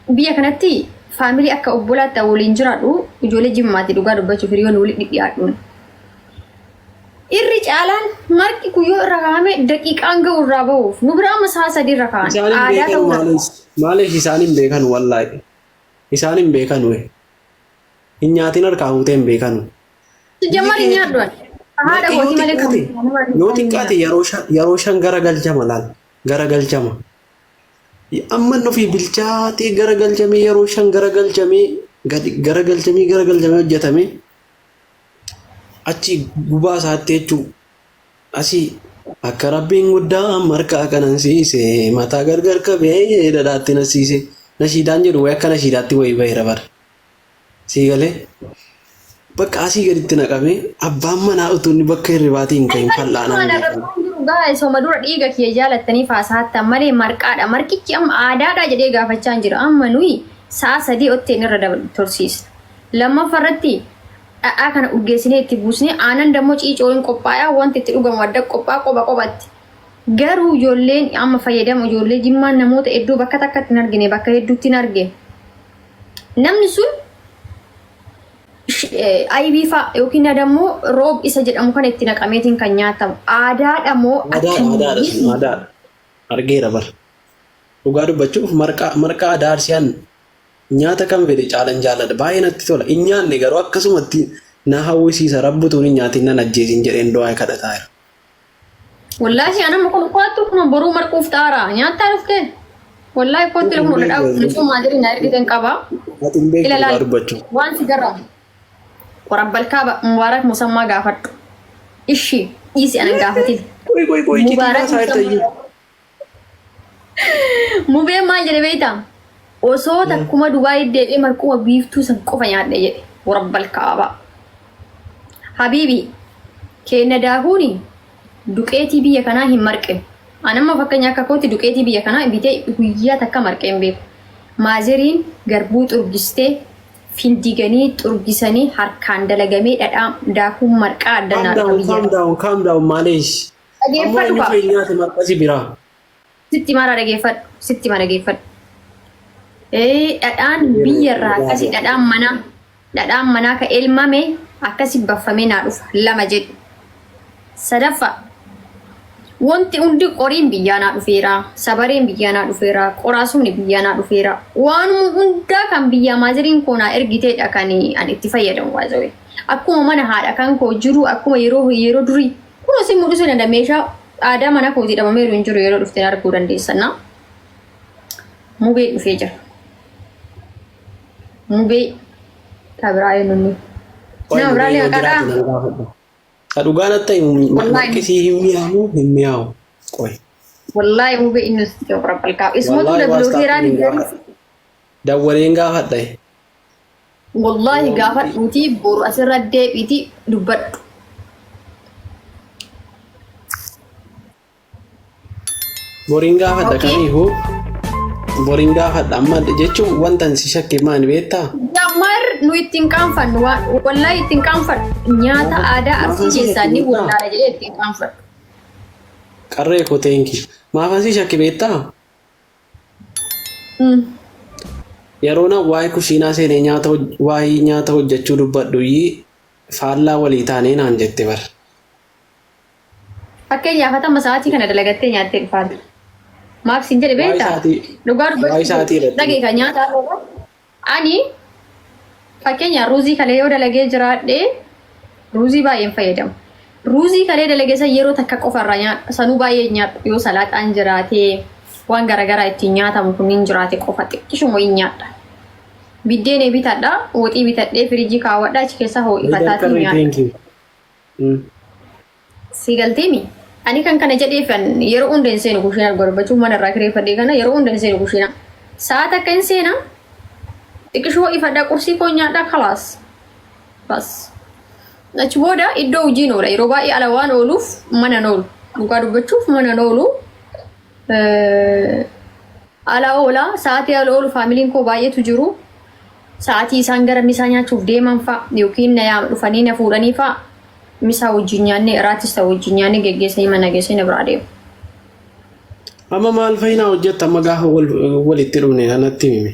Biyya kanatti faamilii akka obbolaatti an waliin jiraadhu ijoollee Jimmaati dhugaa dubbachuuf hiriyoonni walitti dhidhiyaadhuun. Irri caalaan marqi kun yoo irra kaa'ame daqiiqaan ga'u irraa bahuuf nu bira amma sa'a 3 irra kaa'an. Isaan hin Aadaa beekanu ta'uu danda'a. maaliif maaliif isaan hin beekanu wallaahi isaan hin beekanu hin nyaatin harkaa fuutee hin beekanu. Biyya Sijjammar hin keenyatti nyaadhu ani. Haadha marqi yoo kootii malee kan xiqqaate yoo xiqqaate yeroo shan garagalchama laal garagalchama. Amma inni ofii bilchaatee garagalchamee yeroo shan garagalchamee gadi garagalchamee garagalchamee hojjetamee achi gubaa isaatti jechuu asii akka rabbiin guddaa marqaa qanansiise mataa gargar qabee dhadhaatti nasiise nashiidaan jedhu wayi akka nashiidaatti wayii baheera bara. Sii galee bakka asii gaditti naqamee abbaan manaa utuu inni bakka hirribaatii hin ka'in fal'aanaan Mana beekamu. rakkoon jiru gaa isuma dura dhiiga kiyya jaalattanii faasaattan malee marqaadha. Marqichi amma aadaadha jedhee gaafachaa hin jiru. Amma nuyi sa'a 3 otteen irra tursiisna. Lammaffaa irratti dhadhaa kana urgeessinee itti buusnee aanan dammoo ciicoo hin qophaa'a wanti itti dhugamu adda qophaa'a qoba qophatti. Garuu ijoolleen amma fayyadamu ijoollee jimmaan namoota hedduu bakka takkatti hin argine bakka hedduutti hin arge. Namni sun aybii fa'a yookiin adammoo roob isa jedhamu kana itti naqameetiin kan nyaatamu. Aadaadha moo Aadaadha aadaadha sun akkamii? aadaadha. Argeera bara. Dhugaa dubbachuuf marqaa marqaa aadaa Arsiyaan nyaata kam fedhe caalan jaalladha. Baay'ee natti tola. Hin nyaanne garuu akkasumatti na hawwisiisa rabbutuun hin nyaatin nan ajjeesin jedheen du'aa kadhataa jira. Wallaahi anamma kun koottu kun boruu marquuf xaara nyaattaa dhuftee. Wallaahi kootti Hin kun dhadhaa beeku. nucuu maadirii na ergiten qaba. Ati hin beektu Ila dhugaa laal dubbachuuf. waan si garra. Warabbal kaaba Mubaarak Musammaa gaafadhu. Ishi dhiisi anan gaafatin. Qoy qoy qoy iccitii Mubaarak baasaa jirta Musammaa. iyyuu. Mubeen maal jedhe beektaa? Osoo takkuma Dubaay deebi'ee marquma biiftuu san qofa nyaadhe jedhe. Warabbal kaaba. Habiibi keenna daakuuni duqeetii biyya kanaa hin marqinu. An amma fakkeenya akka kootti duqeetii biyya kanaa bitee guyyaa takka marqee hin beeku. Maazeriin garbuu xurgistee findiganii xurgisanii harkaan dalagamee dhadhaa daakuun marqaa Calm adda naa dhufa down, biyya calm irraa. down, calm down, maaleesh. Ammoo Dhageeffadhu eenyu kaa. fa'i nyaate marqasi biraa. Sitti mara dhageeffadhu. Sitti mara dhageeffadhu. Ee dhadhaan biyya irraa akkasi dhadhaan manaa dhadhaan manaa ka elmame akkasi baffamee naa dhufa lama jedhu. Sadaffaa wanti hundi qoriin biyyaa naa dhufeera sabareen biyyaa naa dhufeera qoraasumni biyyaa naa dhufeera waanuma hundaa kan biyyaa maaziriin koo naa ergiteedha kan ani itti fayyadamu baay'ee. Akkuma mana haadha kan koo jiru akkuma yeroo yeroo durii Kun isin mul'isuu danda'a. Meeshaa aadaa mana kootii dhabameeru hin jiru yeroo dhufteen arguu dandeessan. Mubee dhufee jira. Mubee kabiraa eenyuun Qoy nama mubee biraallee yoo maqaa jiraate dhaa. nan gaafadha. Ka dhugaa natti himu Wallaahi marqisii hin mi'aamu hin mi'aawu. Qoy. wallaahi mubee inni sitti rabbal kaa'u. Isumatu Wallaahi na bilookeeraa waastaappiin hin ni gaafadha. Dawwaleen gaafadha. Wallaahi gaafadhuutii boru asirra deebiitii dubbadhu. Boriin gaafadha Okay. kamiifuu boriin gaafadha amma jechuun wanta si shakke maani beektaa? Jammar nu ittiin qaanfannu waan wallaahi ittiin qaanfadhu nyaata aadaa Maafan arsii si keessaa shakke ni beektaa? wallaala jedhee ittiin qaanfadhu. Qarree koo teenki. Maafan si shakke beektaa? Yeroo nan waa'ee kushiinaa seenee nyaata waa'ee nyaata hojjechuu dubbadhu iyyii faallaa walii taanee naan jette bar. Fakkeenyaaf ati amma sa'aatii kana dalagattee nyaattee dhufaata. Maaf siin jedhe Waa'ee beektaa? sa'aatii Dhugaa waa'ee dubbachuuf sa'aatii irratti. dhagee kan nyaata irra ani fakkeenyaaf ruuzii kalee yoo dalagee jiraadhe ruuzii baay'een fayyadamu. Ruuzii kalee dalagee san yeroo takka qofa irraa nyaadha. Sanuu baay'ee nyaadhu yoo salaaxaan jiraatee waan garaagaraa ittiin nyaatamu kunniin jiraate qofa xiqqishuma wayii nyaadha. Biddeen bitadha, woxii bitadhee firiijii kaawwadha achi keessa ho'ifataatiin Qarree nyaadha. thank you. Sii galteemi? Ani kan kana jedheefan yeroo hunda hin seenu kushiinaa dhugaa dubbachuuf mana irraa kireeffadhee kana yeroo hunda hin seenu kushiinaa. Sa'a takka hin seena. Xiqqishuu ho'ifadhaa qursii koo nyaadhaa kalaas. Bas. Achi booda iddoo hojiin oola. Yeroo baay'ee ala waan ooluuf mana hin oolu. Dhugaa dubbachuuf mana hin oolu. Ala oola. Sa'aatii ala oolu faamiliin koo baay'eetu jiru. Sa'aatii isaan gara misaa nyaachuuf deeman fa'a yookiin na yaama dhufanii na fuudhanii fa'a misaa wajjin nyaannee iraatis ta'u wajjin nyaannee geggeessanii mana geessanii na biraa deemu. Amma maal fa'i naa hojjetta amma gaafa wal walitti dhufne kanatti himi.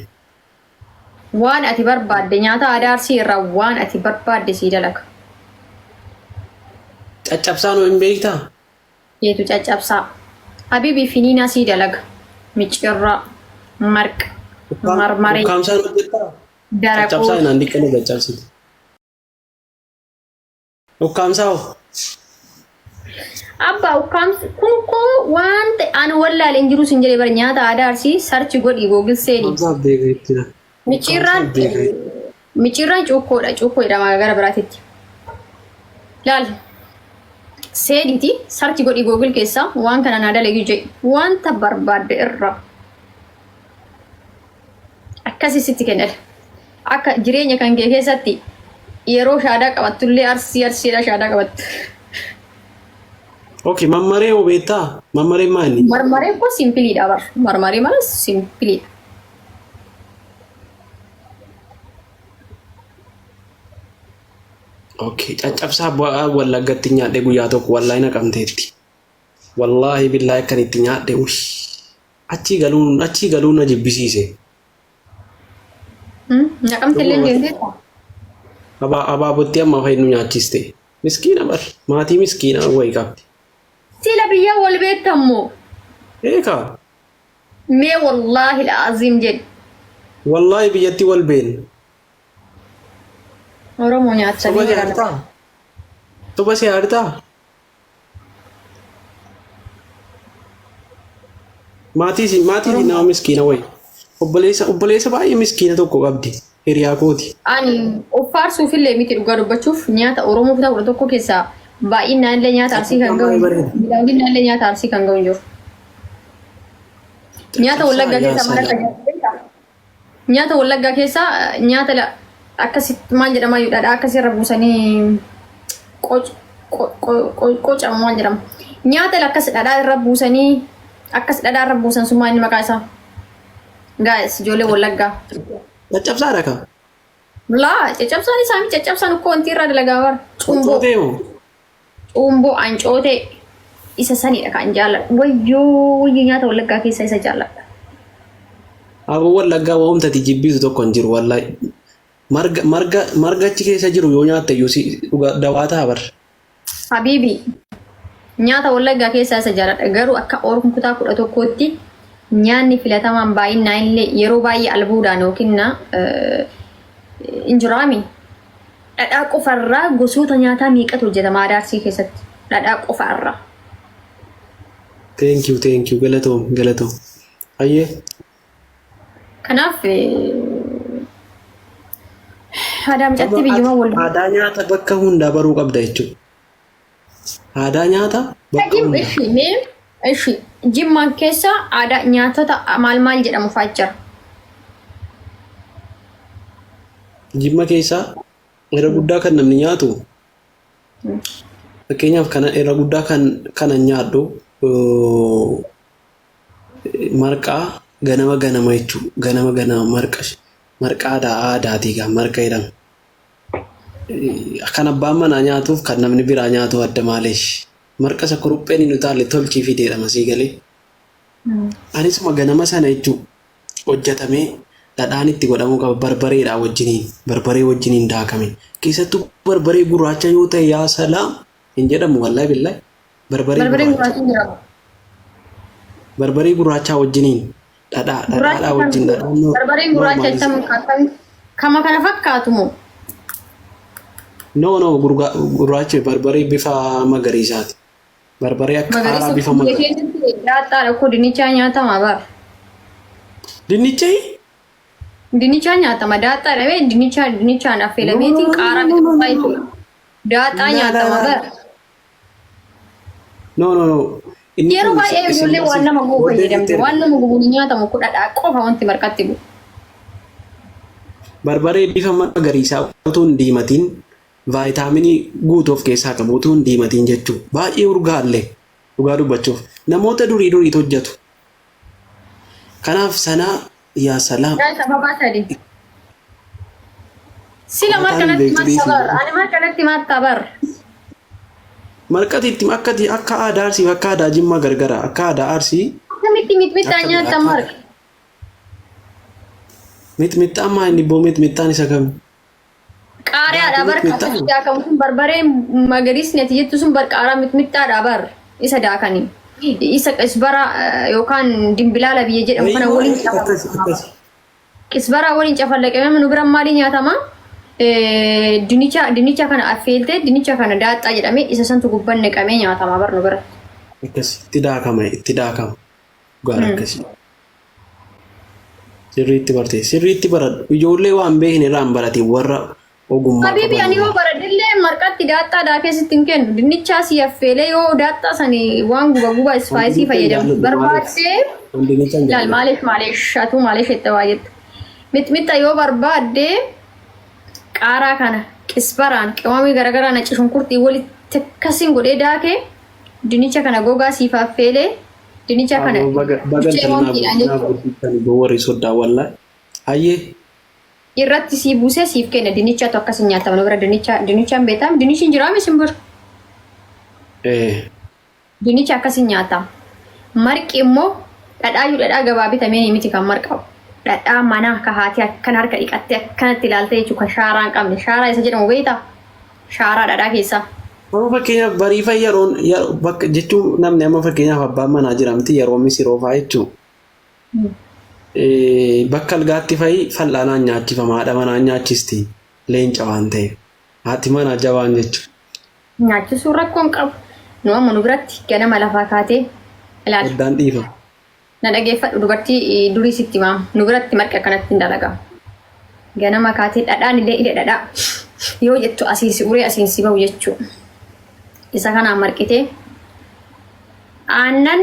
Waan ati barbaadde nyaata aadaa Arsii irraa waan ati barbaadde sii dalaga. Caccabsaa noo hin beektaa? Yeetu caccabsaa. Habibi finiinaa sii dalaga. Micciirraa, marqa, marmaree, Ukkaamsaan hojjettaa? daraqoo. Caccabsaa inaan diqqana caccabsiti. Ukkaamsaa hoo? Abbaa ukkaamsi kun koo waan ta'e ani wallaale hin jiru sin jedhee bara nyaata aadaa Arsii sarchi godhi googil seeni. Ukkaamsaaf beeka jechuudha. Micciirraan Ukkaamsaaf beeka. micciirraan cuukkoodha cuukkoo jedhama gara biraatitti. Laal seeniiti sarchi godhi googil keessaa waan kana naa dalagi jedhi wanta barbaadde irraa akkasi sitti kennadha. Akka jireenya kan kee keessatti yeroo shaadaa qabattullee arsii arsiidha shaadaa qabattu. Okay, mammaree hoo beektaa? Mammareen maali? Marmareen kun simpiliidha bar. Marmaree mala simpiliidha. Okay, caccabsaa bu'aa Wallaggatti nyaadhe guyyaa tokko wallaahi naqamteetti. Wallaahi billaahi akkan itti nyaadhe uy. Achii galuun na jibbisiise. Naqamte illee deemteetta? Abaabotti amma fa'i nu nyaachiste. Miskiina bar maatii miskiina wayii qabdi. Sila biyya wal beektammoo? Eekaa. Mee wallaahi la'aziim jedhi. Wallaahi biyyatti wal beekna. Oromoo nyaachanii Soba si jiran. aartaa? Soba si aartaa? Maatii si nama miskiina wayi. Obboleessa baay'ee miskiina tokko qabdi. Hiriyaa kooti. Ani of faarsuufillee miti, dhugaa dubbachuuf nyaata Oromoo kutaa 11 keessaa baay'inaan illee nyaata Arsii kan gahu baay'inaan illee nyaata Arsii kan gahu hin jiru. Nyaata Wallaggaa keessaa maal akka jaallattu beektaa? Nyaata Wallaggaa keessaa nyaata akkasitti maal jedhama dhadhaa akkasii irra buusanii qocama maal jedhama. Nyaata akkas dhadhaa irra buusanii akkas dhadhaa irra buusan sun maal inni maqaa isaa? Guys, ijoollee Wallaggaa. Caccabsaadha ka. Laa, caccabsaan isaa miti, caccabsaan ukkoo wanti irraa dalagaa bara. Cumboo. Ancootee moo? Cumboo ancootee isa sanidha kan jaalladhu. Wayyoo wayyoo, nyaata Wallaggaa keessaa isa jaalladha. Aboo, Wallaggaa waamtati jibbitu tokko hin jiru wallaahi. Marga achi keessa jiru yoo nyaatte iyyuu si dhuga dawaa ta'a bar. Habiibi, nyaata Wallaggaa keessaa isa jaalladha. Garuu akka Oromoo kutaa 11tti nyaanni filatamaan baay'inaan illee yeroo baay'ee albuudhaan yookiin injiraami. Dhadhaa qofarraa gosoota nyaataa meeqatu hojjetama aadaa Arsii keessatti? Dhadhaa qofarraa. Thank you, thank you, galatoom, galatoom. Ayyee. Kanaaf aadaa mucatti biyyuma wal Aadaa nyaata bakka hundaa baruu qabda jechuudha. Aadaa nyaata bakka hundaa. Ishi mee ishi Jimmaan keessa aadaa nyaatota maal maal jedhamu fa'aa jira? Jimma keessaa irra guddaa kan namni nyaatu, fakkeenyaaf kana irra guddaa kan kana nyaadhu marqaa ganama ganama jechuudha. Ganama ganama marqa aadaa aadaatii kan marqa jedhama. Kan abbaan manaa nyaatuuf kan namni biraa nyaatu adda maaleesh. Marqa isa kurupheen hin utaalle tolchii fideedha masii galee. Anisuma ganama sana jechuun hojjetamee dhadhaan itti godhamuu qaba barbareedhaa wajjiniin, barbaree wajjiniin daakame. Keessattuu barbaree gurraacha yoo ta'e, yaa salaam hin jedhamu, wallahi billahi. Barbaree Barbareen gurraacha. gurraachi jira. Barbaree gurraachaa wajjiniin dhadhaadhaa wajjin dhadhaan Barbareen gurraacha normal. jecha kama kana fakkaatu moo? No, no, gurraachi barbaree bifa magariisaati. Barbaree akka qaaraa Magariisa bifa biyya magariisa. keessatti daaxxaadha koo dinnichaa nyaatama bar. Dinnicha? Dinnichaa nyaatama, daaxxaadha bee dinnichaa dinnichaan affeelameetiin qaaraa bifa jechuudha. Daaxxaa nyaatama bar. No, no, no. Inni Yeroo kun baay'ee isin ijoollee waan nama gubu booddee fayyadamte. itti Waan nama gubu ni nyaatamu, kudhadhaa qofa wanti marqatti bu'u. Barbaree bifa magariisaa utuu hin diimatiin, vaayitaaminii guutuu of keessaa qabu utuu hin diimatiin jechuudha. Baay'ee urgaallee dhugaa dubbachuuf namoota durii duriitu hojjetu. Kanaaf sanaa yaa salaam. Yaa sababaa sadi. Sila Mataan marqa natti beektu matta dhiisii. bar. Ani marqa natti matta bar. Marqati itti akka aadaa Arsii fi akka aadaa Jimmaa gargara. Akka aadaa Arsii Akkamitti mixmixaa akka nyaata akka marqa? Mixmixaan maa inni boo mixmixaan isa kami? Qaariyaadha Daakuu bar mixmixaa? akkasitti daakamu sun barbareen magariisni ati jettu sun bar qaaraa mixmixaadha bar isa daakanii. Isa qisbara yookaan dimbilaala biyya jedhamu kana Eeyyuu waliin akkas akkas. Qisbaraa waliin cafallaqamee nu bira maalii nyaatama? Dinicha dinicha kana affeeltee dinicha kana daaxxaa jedhamee isa santu gubban naqamee nyaatama bar nu biratti. Akkas itti daakama itti daakama. Dhugaadha akkasii. Sirriitti barte sirriitti baradhu ijoollee waan beekne irraa hin baratin warra ogummaa Habibi qaban ani yoo irraa. baradhillee marqatti daaxxaa daakee sitti hin kennu. Dinnichaa si affeelee yoo daaxxaa sani waan guba guba An ispaayisii dinnicha hin fayyadamtu jaalladhu maaliif? barbaaddee An dinnicha hin laal jaalladhu. maaliif maaliif atuu maaliif jette waa jettu. Mixmixa yoo barbaadde qaaraa kana qisbaraan qimamii garaagaraa naqi shunkurtii walitti akkasiin godhee daakee dinnicha kana gogaa siif affeelee Dinicha kana Aboo baga baga buchee intala naa moontiidhaan naa jechuudha. guddiftan boo warri soddaa wallahi. Hayyee. Irratti sii buusee siif kenna dinichatu akkas hin nyaatama nu bira dinicha dinichaan beektaam dinichi hin jiraame isin bira. Eh. Dinicha akkas hin nyaatama. Marqi immoo dhadhaayyuu dhadhaa gabaa bitamee miti kan marqabu. Dhadhaa manaa ka haati akkana harka dhiqattee akkanatti ilaaltee jechuudha kan shaaraa hin qabne. Shaaraa isa jedhamu beektaa? Shaaraa dhadhaa keessaa. Amma fakkeenyaaf bariifa yeroon bakka jechuun namni amma fakkeenyaaf abbaan manaa jiramti yeroo misiroo fa'aa jechuun. Bakka algaatti fa'i fal'aanaan nyaachifama haadha manaan nyaachisti leenca waan ta'eef. Haati manaa jabaan jechuudha. Nyaachisuun rakkoo hin qabu. Nu amma nu biratti ganama lafaa kaatee ilaali. Addaan dhiifama. Na dhageeffadhu dubartii durii sitti himaa. Nu biratti marqi akkanatti hin dalagamu. Ganama kaatee dhadhaan illee ija dhadhaa yoo jettu asiin si uree asiin si bahu jechuu. Isa kanaan marqitee aannan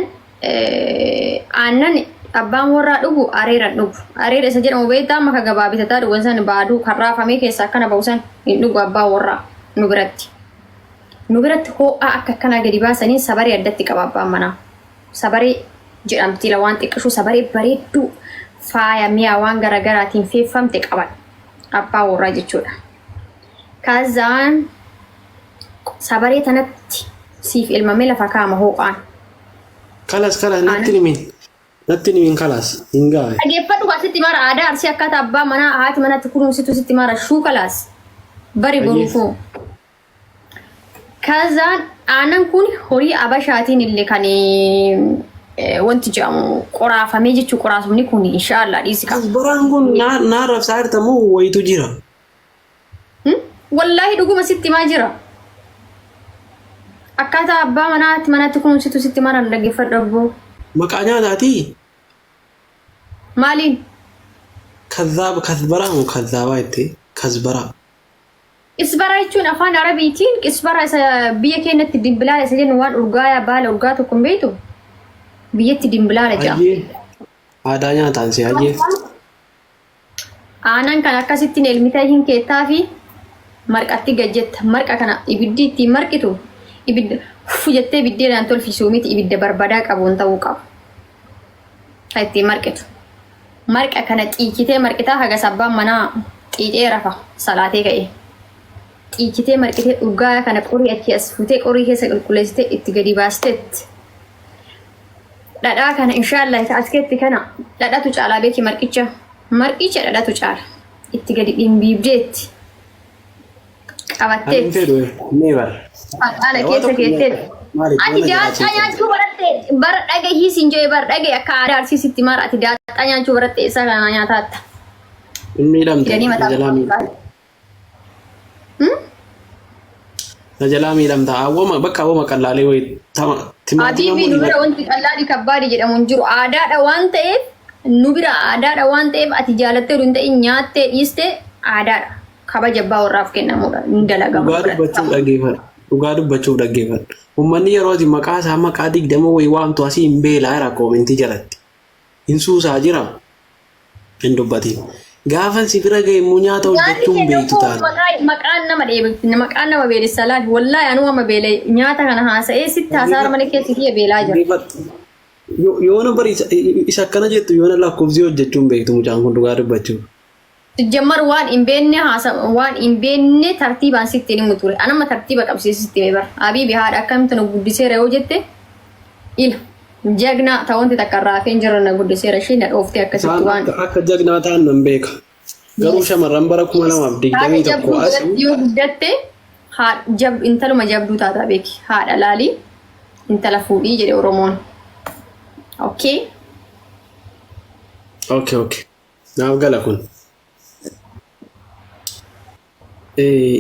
aannan abbaan warraa dhugu areera dhugu. Areera isa jedhamu beektaa amma ka gabaa bitataa dhugan san baaduu kan raafamee keessaa akkana bahu san hin dhugu abbaan warraa nu biratti. Nu biratti hoo'aa akka akkanaa gadi baasanii sabaree addatti qaba abbaan manaa. Sabaree jedhamti la waan xiqqishuu sabaree bareedduu faaya mi'a waan garagaraatiin feeffamte qaban abbaa warraa jechuudha. Kaazaan sabaree tanatti siif elmamee lafa kaama hoo'aan. Kalas kalas natti himin. Natti himin kalas hin gaa'e. Dhageeffadhu kaa sitti mara aadaa arsii akkaataa abbaa manaa haati manatti kunuunsitu sitti mara shuu kalaas bari boruufuu. Kazaan aannan kun horii abashaatiin illee kan wanti jedhamu qoraafamee jechuu qoraasumni kun inshaallah dhiisi qaba. Asbaraan kun naa naa rabsaa jirta moo wayitu jira? Wallaahi dhuguma sitti himaa jira. Akkaataa abbaa manaatti manatti kunuunsitu sitti maran dhaggeeffadhu abboo. Maqaa nyaataatii? Maaliin? Kazzaab kasbaraa moo kazzaabaa jettee? Kasbaraa. Qisbaraa jechuun afaan Arabiitiin qisbaraa isa biyya keenyatti dimbilaala isa jennu waan urgaayaa baala urgaa tokko hin beektu? Biyyatti dimbilaala jedhama. Hayyee. Aadaa nyaataan si hayyee. Aanan kan akkasittiin elmitee hin keettaa fi marqatti gad jetta. Marqa kana ibiddi ittiin marqitu ibidda fu jettee biddeenaan tolfisuu miti ibidda barbadaa qabuun ta'uu qaba. Kan ittiin marqitu. Marqa kana xiichitee marqitaa hagas abbaan manaa xiixee rafa salaatee ka'ee. Xiichitee marqitee dhugaa kana qorii achii as fuutee qorii keessa qulqulleessitee itti gadi baasteetti. Dhadhaa kana inshaallah isa as keetti kana dhadhatu caalaa beeki marqicha. Marqicha dhadhatu caala. Itti gadi dhimbiibdeetti. Ani hin Qabatteetti. fedhu never. Fal'aana Waa keessa tokko keetteetti. maaliif Ati mana daaxxaa jiraachuu nyaachuu baratte bara dhagahii siin jedhe bara dhagahi akka aadaa arsiisitti mara ati daaxxaa nyaachuu baratte isaa kana nyaataatta. Hin miidhamte Jedhanii na mataa jalaa miidhamte. Hmm? Na jalaa miidhamta. Awwama bakka awwama qallaalee wayii tama timaatima Habiibii moo nu bira wanti qallaadhi kabbaadhi jedhamu hin jiru. Aadaadha waan ta'eef nu bira aadaadha waan ta'eef ati jaalattee oduu hin ta'in nyaattee dhiistee aadaadha. Kabaja abbaa warraaf kennamudha. Hin dalagamu. Dhugaa dubbachuuf dhaggeeffadhu. Dhugaa dubbachuuf dhaggeeffadhu. Uummanni yeroo ati maqaa isaa maqaa 20 wayii waamtu asii hin beelaa jira koomentii jalatti. Hin suusaa jira. Hin dubbatin. Gaafan si bira ga'e immoo nyaata Nyaanni hojjechuu hin keenya beektu koo taate. maqaan nama dheebifti maqaan nama beelessa laal wallaahi anuu amma beela nyaata kana haasa'ee sitti haasaara malee keessi kiyya beelaa jira. Dhaggeeffadhu. Yoona bari isa akkana jettu yoona lakkoofsi hojjechuu hin beektu mucaan kun dhugaa dubbachuuf. Sijjammar waan hin beekne haasa waan hin beekne tartiibaan sitti hin himu ture. Anamma tartiiba qabsiisee sitti hime bara. Habiibi haadha akkamitti nu guddiseera yoo jette ila. Jagnaa ta wanti takka irraa hafee hin jirre na guddiseera ishee na dhooftee akkasitti Isaan waan. akka jagnaa ta'an nan beeka. Garuu shamarran bara kuma lamaaf Haadha digdamii tokko jabduu as biratti yoo guddatte intaluma jabduu taataa beeki. Haadha laalii intala fuudhii jedhe Oromoon. Okay. Okay, okay. Naaf gala kun.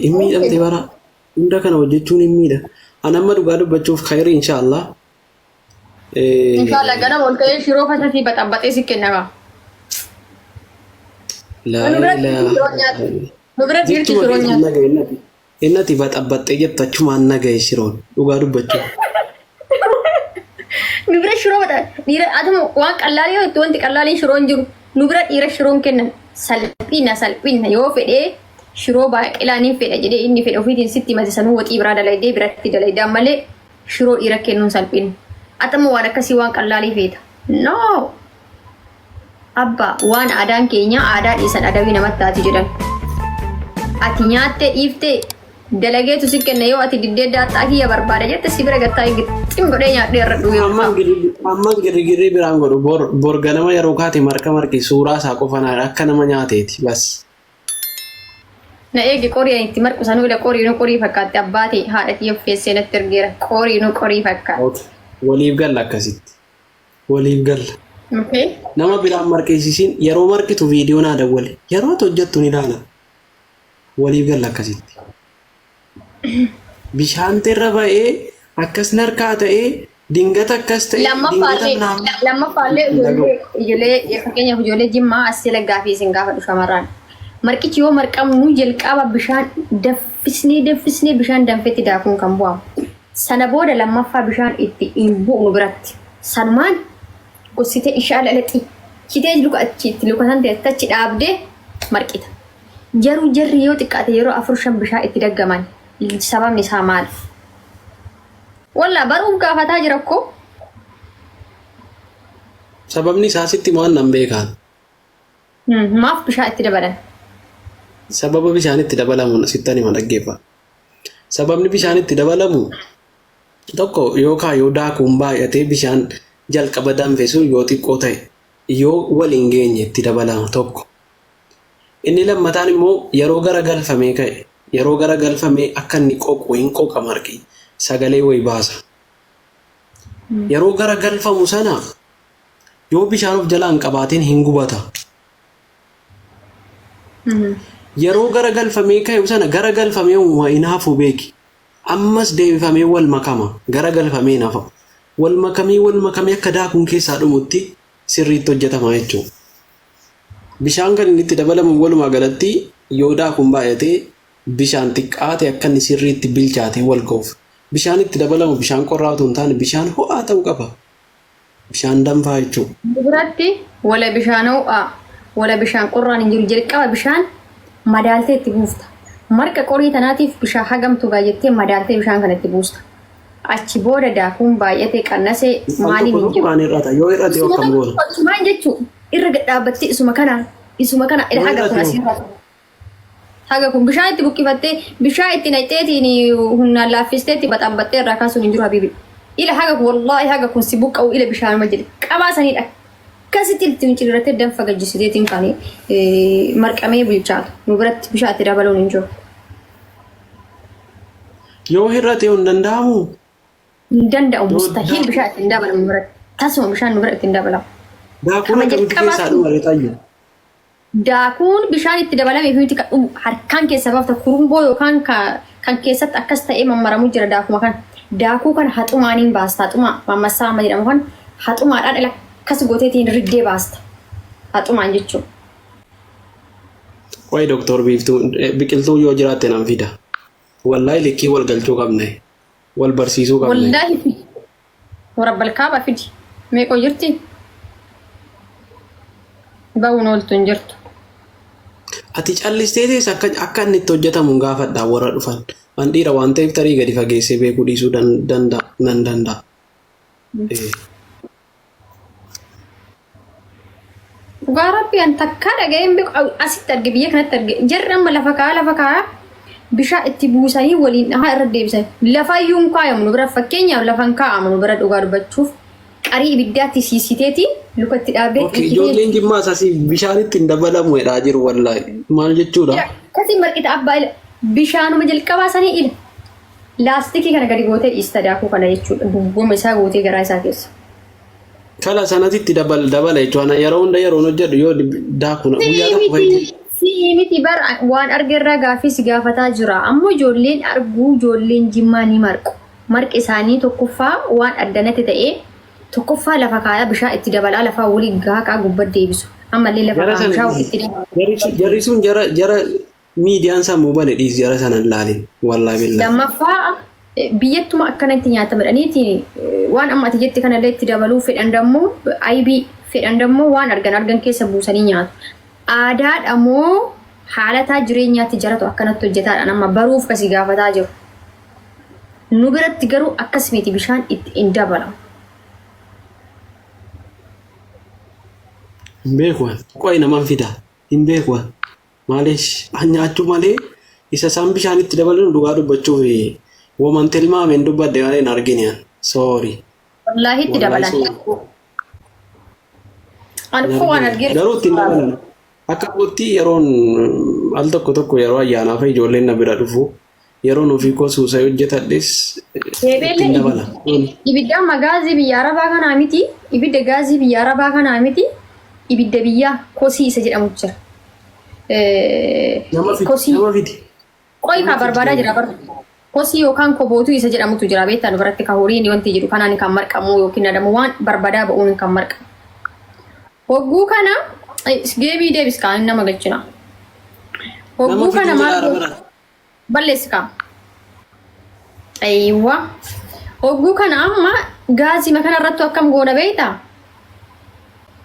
Hin miidhamte bara. Hunda kana hojjechuun hin miidha. An amma dhugaa dubbachuuf khayrii inshaallah. Inshallah ganama ol ka'ee shiroo fasasii baxabbaxee si kennama. Laa Nu biratti ilaaha shiroo nyaatu. Nu bira dhiirti Jechuma shiroo keetiin nyaatu. nagaye innati. Innati baxabbaxxee jettu achumaan nagaye shiroon dhugaa dubbachuuf. Nu bira shiroo baxa dhiira atuma waan qallaalii yoo itti wanti qallaaliin shiroon jiru nu bira dhiira shiroon kennan salphina salphina yoo fedhee shiroo baaqelaa niin fedha jedhee inni fedha ofiitiin sitti himate sanuu waxii biraa dalaydee biratti dalaydaa malee shiroo dhiira kennuun salphina. Atama waan akkasii waan qallaalii feeta. No! Abba waan aadaan keenya aadaa dhiisan adawii namatti taati jedhan. Ati nyaattee dhiiftee dalageetu si kenna yoo ati diddee daaxxaa kiyya barbaada jette si bira gattaa gixxim godhee nyaadhee irra dhugee Amman amman girrigirrii biraan godhu bor bor ganama yeroo kaate marqa marqi suuraa isaa qofa naa akka nama nyaateeti bas. Na eegi qorii ani itti marqu sanuu ila qoriinuu qorii fakkaatti abbaa ta'e haadha tiyya of keessee natti ergeera qoriinuu qorii fakkaatti. Okay. Waliif galla akkasitti. Waliif galla. Okay. Nama biraan marqisiisiin yeroo marqitu viidiyoo naa dawwale. Yeroo ati hojjettu ni ilaala. Waliif galla akkasitti. Bishaan irra ba'ee akkas narkaa ta'ee dingata akkas ta'e dingata Lammaffaallee naannoo. lammaffaallee ijoollee ijoollee fakkeenyaaf ijoollee jimmaa as jala gaafii isin gaafadhu shamarraan. Marqichi yoo marqamnu jalqaba bishaan danfisnee danfisnee bishaan danfetti daakuun kan bu'amu. Sana booda lammaffaa bishaan itti hin bu'nu biratti. Sanumaan gossitee ishaa lalaxii chitee luka achi itti luka san ta'e achi dhaabdee marqita. Jaruu jarri yoo xiqqaate yeroo afur shan bishaan itti daggaman sababni isaa maali? Wallaa baruuf gaafataa jira koo. Sababni isaa sitti waan nan beekaan. Maaf bishaan itti dabalan? Sababa bishaan itti dabalamu sittan hima dhaggeeffa. Sababni bishaan itti dabalamu tokko yookaan yoo daakuun baay'atee bishaan jalqaba danfe sun yoo xiqqoo ta'e yoo wal hin geenye itti dabalama tokko. Inni lammataan immoo yeroo garagalfamee ka'e yeroo garagalfamee akka inni qoqu hin qoqa marqi sagalee wayi baasa. Yeroo garagalfamu sana yoo bishaan of jalaa hin qabaatin hin gubata. Yeroo garagalfamee ka'e sana garagalfamee uuma hin hafu beeki. Ammas deebifamee wal makama. Garagalfamee hin hafa. Wal makamee wal makamee akka daakuun keessaa dhumutti sirriitti hojjetama jechuudha. Bishaan kan inni itti dabalamu walumaa galatti yoo daakuun baay'ate bishaan xiqqaate akka inni sirriitti bilchaatee wal ga'uuf. Bishaan itti dabalamu bishaan qorraa otoo hin taane bishaan ho'aa ta'uu qaba. Bishaan danfaa jechuudha. Biratti wala bishaan ho'aa wala bishaan qorraan hin jiru jalqaba bishaan madaaltee itti buufta. Marqa qorii tanaatiif bishaan hagamtu gaa jettee madaaltee bishaan kana itti buusta. Achi booda daakuun baay'atee qannasee Al maaliin tokko hin tokko jiru. kaan hir'ata. Yoo hir'ate Isuma akkam goona? isumaan jechuun irra gad dhaabbattee isuma kana isuma kana Yoo haga kun hir'ate hoo? asirra haga kun bishaan itti buqqifattee bishaan itti naqxeetiin humnaan laaffistee itti baxaabbattee irraa kaasuun hin jiru habiibi. Ila haga kun wallaahi haga kun si buqqa'u ila bishaanuma jedhe qabaa saniidha. Akkasitti itti micciirrattee danfa gajjisiteetiin kan marqamee bilchaatu nu biratti bishaan itti dabaluun hin jiru. Yoo hir'ate hoo hin danda'amu? Hin danda'u Yoo mustahiil bishaan itti hin dabalamu nu biratti. Tasuma bishaan nu bira itti hin dabalamu. Daakuun Kama akkamitti jalqabaa keessaa dhuma ree xayyu? Daakuun bishaan itti dabalamee fi miti kan dhumu harkaan keessa baafta kurumboo yookaan kan keessatti akkas ta'ee mammaramu jira daakuma kan. Daakuu kan haxumaaniin baasta haxumaa mammassaa amma jedhamu kan haxumaadhaan ila akkas gooteetiin riddee baasta. Haxumaan jechuudha. Wayi Doktor Biiftuu biqiltuu yoo jiraatte nan fida. Wallaahi likkii wal galchuu qabna. Wal barsiisuu qabna. Wallaahi fidi. Warabbal kaaba fidi. Meeqoo jirti? Ba'uun ooltu hin jirtu. Ati callistee teessa akka akka inni itti hojjetamu hin gaafadha warra dhufan. An dhiira waan ta'eef tarii gadi fageessee beekuu dhiisuu danda'a nan danda'a. Dhugaa rabbi an takkaa dhaga'ee hin beeku asitti arge biyya kanatti arge jarri amma lafa kaa'aa lafa kaa'aa bishaan itti buusanii waliin dhahaa irra deebisan lafa iyyuu hin kaayamu nu bira fakkeenyaaf lafa hin kaa'amu nu bira dhugaa dubbachuuf Qarii ibiddaatti siisiteeti lukatti dhaabdee Okay, ijoolleen Jimmaas asii bishaanitti hin dabalamu jedhaa jiru wallaahi. Maal jechuudha? Akkasii marqita abbaa ila bishaanuma jalqabaa sanii ila laastikii kana gadi gootee dhiista daakuu kana jechuudha. Duwwama isaa gootee garaa isaa keessa. Kala sanatti itti dabala jechuudha. Yeroo hunda yeroon hojjedhu yoo daaku guyyaa tokko fayyadu. Si'ii miti bar waan argerraa gaaffii si gaafataa jira. Ammoo ijoolleen arguu ijoolleen Jimmaa ni marqu. Marqi isaanii tokkoffaa waan addanatti ta'ee tokkoffaa lafa kaayaa bishaan itti dabalaa lafaa waliin gaaqaa gubbat deebisu. Ammallee lafa Jara kaayaa sana bishaan itti dabala. jarri sun jara jara miidiyaan sammuu bane dhiis jara sana hin laalin. Wallaahi billaahi. Lammaffaa biyyatuma akkanatti nyaatama jedhaniitiin waan amma ati jette kanallee itti dabaluu fedhan dammoo aybii fedhan dammoo waan argan argan keessa buusanii nyaatu. Aadaadha moo haalataa jireenyaatti jaratu akkanatti hojjetaadhaan amma baruuf kasi gaafataa jiru. Nu biratti garuu akkas miti bishaan itti hin dabalamu. Hin beeku ani. Qo'i naman fida. Hin beeku ani. Maalish nyaachuu malee isa isaan bishaan itti dabalan dhugaa dubbachuuf woman tilmaameen dubbadhe malee hin argine ani. Sorry. Wallaahi itti Wallaahi dabalan. sorry. Ani koo waan argee Garuu ittiin dabalan. Akka kootti yeroon al tokko tokko yeroo ayyaanaa fa'i ijoolleen na bira dhufu yeroon ofii koo suusa'ee hojjetadhes Deebi'ellee ittiin dabala. ibidda amma gaazii biyya arabaa kanaa miti ibidda gaazii biyya arabaa kanaa miti ibidda biyyaa kosii isa jedhamu jira. Nama fidi. Kosii Nama fidi. qoy kaa barbaadaa jira bar kosii yookaan kobootuu isa jedhamutu jira beektaa nu biratti ka horiin wanti jedhu kanaan kan marqamu yookiin adamu waan barbadaa ba'uun kan marqamu. Hogguu kana geebii deebis kaan nama galchina. Nama Hogguu fidi kana maal jedhaa bira. balleessi kaa. Aywa. Hogguu kana amma gaazii kana irrattu akkam goona beektaa?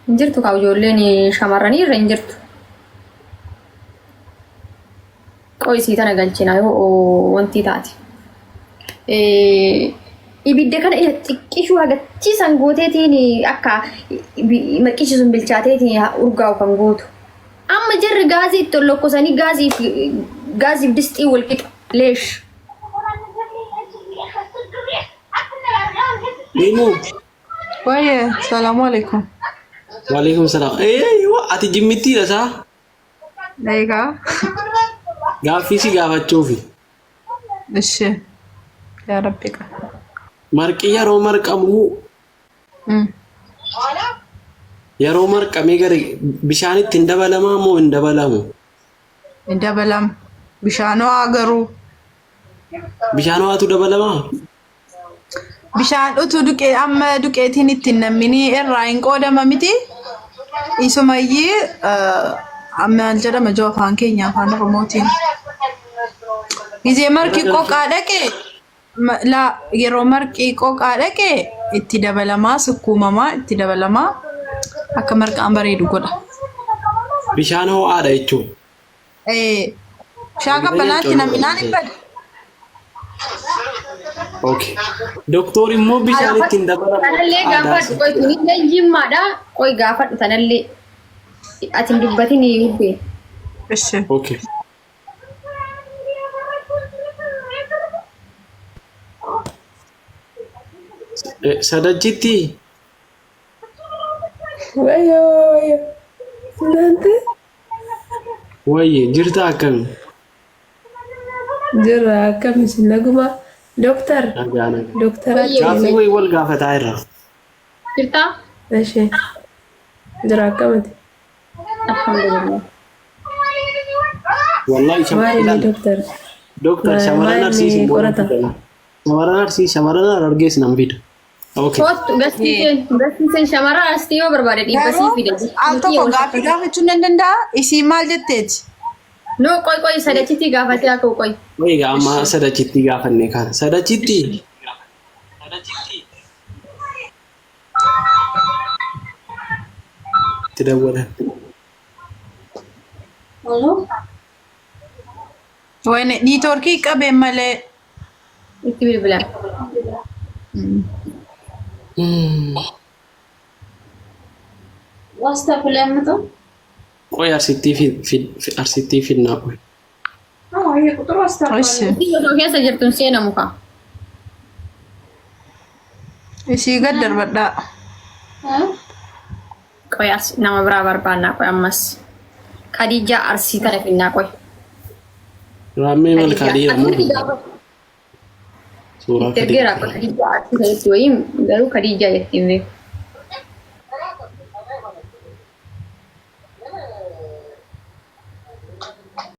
Hin jirtu kaa ijoolleen shamarranii irra hin jirtu. Qoy isii tana galchina yoo wanti taate. Ibidda kana xiqqishuu hagachiisan gooteetiin akka marqichi sun bilchaateetiin urgaa'u kan gootu. Amma jarri gaazii itti ol lokkosanii gaaziif gaaziif disxii wal qixa leesh. Imu. Waye, salaamu alaikum. Waalaikum salaam. Ati jimmittiidha isaa? Egaa. Gaaffii si gaafachuufi. Ishi. Yaa Rabbi qa. Marqi yeroo marqamu yeroo marqamee gara bishaanitti hin dabalamaa moo hin dabalamu? Hin dabalamu. Bishaan ho'aa garuu. Bishaan ho'aatu dabalamaa? Bishaan utuu duqee amma duqeetiin itti hin namminii irraa hin qoodama miti. Isumayyii maal jedhama joo afaan keenya afaan Oromootiin. Gizee marqi qoqaa dhaqe laa yeroo marqi qoqaa dhaqe itti dabalamaa sukkuumamaa itti dabalamaa akka marqaan bareedu godha. Bishaan ho'aadha jechuun. Bishaan qabbanaatti namminaan hin bada. Okay. Doktor immoo bishaan ittiin dabalamu Tanallee aadaa gaafadhu qoy tunillee jimmaadha qoy gaafadhu tanallee ati hin dubbatin hubbee. Ishi. Okay. Sadachitti Wayo wayo. እናንተ wayye jirta akkami? Jira akkam isin naguma doktar Nagaa nagaa. doktara Gaaffii wayii wal gaafataa irra. Jirtaa? እሺ jira akkamati Alhamdulillah. Wallahi maal inni doktar Doktar shamarran maal Arsii inni isin booda qorata fidana. Shamarran Arsii shamarran Harargees nan fida. Okay. Kottu gaskiiseen gaskiiseen shamarran asii yoo barbaade dhibba sii Garuu fida. al tokko gaaffii gaafachuun nan danda'a. Isiin maal jetteeti? No qoy qoy sadachitti gaafatee akka qoy. Egaa amma sadachitti gaafanne kana. Sadachitti itti dawwalan. Wayne niitoorkii qabeen malee. Itti bilbilan. Qoy arsittii fidnaa qoy. Ishi. Isii osoo keessa jirtu hin seenamu kaa. Ishii gad darbadhaa. Qoy as nama biraa barbaannaa qoy ammas. Khadijaa Arsii tana finnaa qoy. Raammee malkaa dhiira moo suuraa Itti ergeera Khadijaa. qoy Khadijaa Arsii kanatti wayii garuu Khadijaa jetti hin beeku.